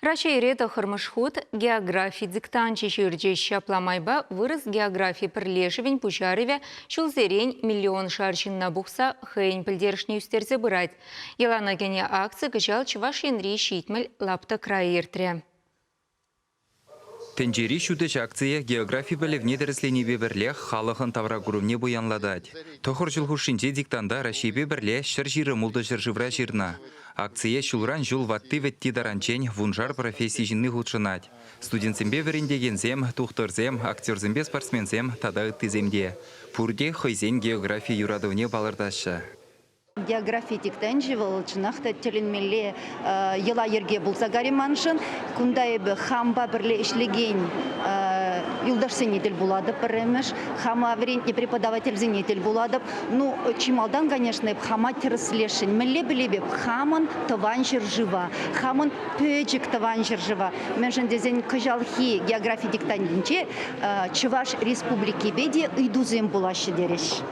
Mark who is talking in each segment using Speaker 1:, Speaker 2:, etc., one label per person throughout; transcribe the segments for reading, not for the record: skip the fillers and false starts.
Speaker 1: Раҫҫейре тӑххӑрмӗш хут географи диктанчӗ ҫырчӗҫ. Ҫапла майпа Вырӑс географи пӗрлешӗвӗн пуҫарӑвӗ ҫулсерен миллионшар ҫынна пухса хӑйӗн пӗлтерӗшне ӳстерсе пырать. Йӑлана кӗнӗ акци кӑҫал Чӑваш Енри 70 лаптӑкра иртрӗ.
Speaker 2: Тӗнчери ҫутӗҫ акцийӗ географи пӗлӗвне тӗрӗсленипе пӗрлех халӑхӑн тавракурӑмне пуянлатать. Тӑхӑр ҫул хушшинче диктанта Раҫҫейпе пӗрле 126 ҫӗршывра ҫырнӑ. Акцие ҫулран-ҫул ватти-вӗтти таранччен вуншар професси ҫынни хутшӑнать. Студентсемпе вӗрентекенсем, тухтӑрсем, актерсемпе спортсменсем тата ыттисем те. Пурте хӑйсен географи юратӑвне палӑртаҫҫӗ.
Speaker 3: Географи диктанчӗ вӑл чӑнах та тӗлӗнмелле йӑла-йӗрке пулса кайрӗ маншӑн. Кунта эпӗ хампа пӗрле ӗҫлекен юлташсене тӗл пулатӑп пӗрремӗш, хама вӗрентнӗ преподавательсене тӗл пулатӑп. Ну, чи малтан, конечно, эп хама тӗрӗслесшӗн. Мӗнле пӗлеп эп хамӑн тӑван ҫӗршыва, хамӑн пӗчӗк тӑван ҫӗршыва. Мӗншӗн тесен кӑҫалхи географи диктантӗнче Чӑваш Республикипе те ыйтусем пулаҫҫӗ терӗҫ.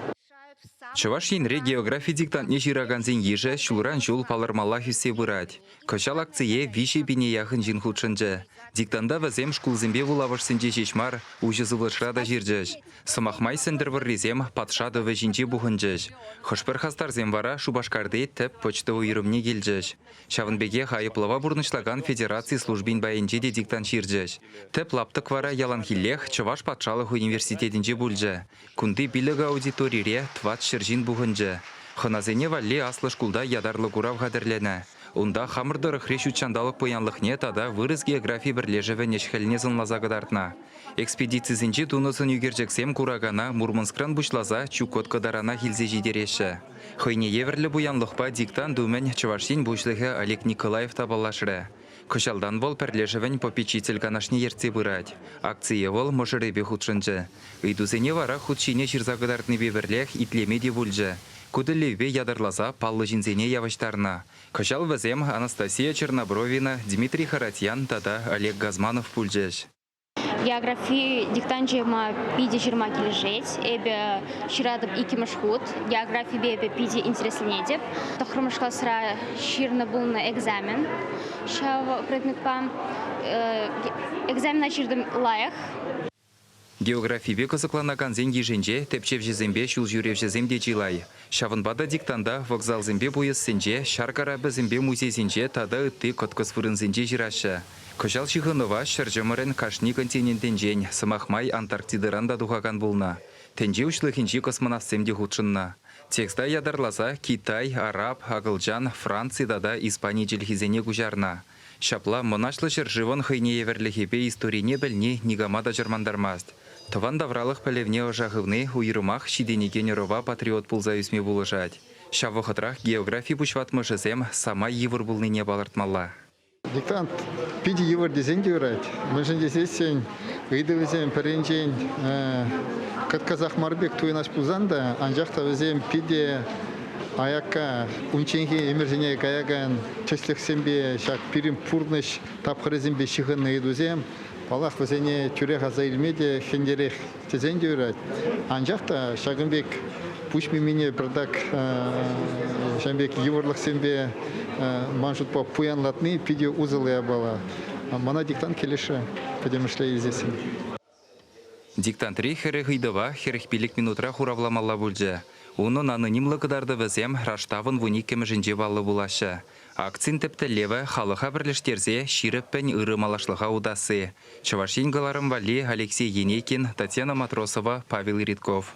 Speaker 2: Чӑваш Енре географи диктантне ҫыракансен йышӗ ҫулран-ҫул палӑрмаллах ӳссе пырать. Кӑҫал акцие 3 пине яхӑн ҫын хутшӑнчӗ. Диктанта вӗсем шкулсемпе вулавӑшсенче ҫеҫ мар, уҫӑ сывлӑшра та ҫырчӗҫ. Сӑмах май Сӗнтӗрвӑррисем патша тӑвӗ ҫинче пухӑнчӗҫ. Хӑш-пӗр хастарсем вара Шупашкарти тӗп почта уйрӑмне килчӗҫ. Ҫавӑн пекех айӑплава пурнӑҫлакан федераци службин пайӗнче те диктант ҫырчӗҫ. Тӗп лаптӑк вара яланхиллех Чӑваш патшалӑх университетӗнче пулчӗ. Кунти пилӗк аудиторире 400 ҫын пухӑнчӗ. Хӑнасене валли аслӑ шкулта ятарлӑ курав хатӗрленӗ. Унта хамӑр тӑрӑхри ҫут ҫанталӑк пуянлӑхне тата вырӑс географи пӗрлешӗвӗн ӗҫ-хӗлне сӑнласа кӑтартнӑ. Экспедицисенче тунӑ сӑнӳкерчӗксем куракана Мурманскран пуҫласа Чукотка таранах илсе ҫитереҫҫӗ. Хӑйне евӗрлӗ пуянлӑхпа диктант умӗн Чӑваш Ен Пуҫлӑхӗ Олег Николаев та паллашрӗ. Кӑҫалтан вӑл пӗрлешӗвӗн попечитель канашне ертсе пырать. Акцие вӑл мӑшӑрӗпе хутшӑнчӗ. Ыйтусене вара хут ҫине ҫырса кӑтартнипе пӗрлех итлеме те пулчӗ. Ку тӗллевпе ятарласа паллӑ ҫынсене явӑҫтарнӑ. Кӑҫал вӗсем Анастасия Чернобровина, Дмитрий Харатьян тата Олег Газманов пулчӗҫ.
Speaker 4: Географи диктанчӗ ма питӗ ҫырма килӗшет. Эпӗ ҫыратӑп иккӗмӗш хут. Географипе эпӗ питӗ интересленетӗп. Тӑххӑрмӗш класра ҫырнӑ пулнӑ экзамен. Ҫав предметпа экзамена ҫыртӑм лайӑх.
Speaker 2: Географипе кӑсӑкланакансен йышӗнче тӗпчевҫӗсемпе ҫулҫӳревҫӗсем те чылай. Ҫавӑнпа та диктанта вокзалсемпе пуйӑссенче, ҫар карапӗсемпе музейсенче тата ытти кӑткӑс вырӑнсенче ҫыраҫҫӗ. Кӑҫал ҫыхӑнӑва ҫӗр чӑмӑрӗн кашни континентӗнчен, сӑмах май, Антарктидӑран та тухакан пулнӑ. Тӗнче уҫлӑхӗнчи космонавтсем те хутшӑннӑ. Текста ятарласа Китай, араб, акӑлчан, Франци тата Испани чӗлхисене куҫарнӑ. Ҫапла мӑнаҫлӑ ҫӗршывӑн хӑйне евӗрлӗхӗпе историне пӗлни никама та чӑрмантармасть. Тӑван тавралӑх пӗлӗвне ӑша хывни уйрӑмах ҫитӗнекен ӑрӑва патриот пулса ӳсме пулӑшать. Ҫав вӑхӑтрах географи пуҫватмӑшӗсем самай йывӑр пулнине палӑртмалла.
Speaker 5: Диктант питӗ йывӑр тесен те юрать. Мӗншӗн тесессӗн ыйтӑвӗсем пӗринчен кӑткӑсах мар пек туйӑнас пулсан та, анчах та вӗсем питӗ аякка унчченхи ӗмӗрсене каякан тӗслӗхсемпе ҫак пирӗн пурнӑҫ тапхӑрӗсемпе ҫыхӑннӑ ыйтусем, паллах, вӗсене тӳрех аса илме те хӗнтерех тесен те юрать. Анчах та ҫакӑн пек пуҫ мимине пӗртак ҫавӑн пек йывӑрлӑхсемпе ман шутпа пуянлатни питӗ усӑллӑ япала. Мана диктант килӗшрӗ пӗтӗмӗшле илсессӗн.
Speaker 2: Диктантри хӗрӗх ыйтӑва 45 минутра хуравламалла пулчӗ. Унӑн анонимлӑ кӑтартӑвӗсем раштавӑн вуниккӗмӗшӗнче паллӑ пулаҫҫӗ. Акцин тӗп тӗллевӗ халӑха пӗрлештерсе ҫирӗппӗн ырӑ малашлӑха утасси. Чӑваш Ен кӑларӑм валли Алексей Енейкин, Татьяна Матросова, Павел Иритков.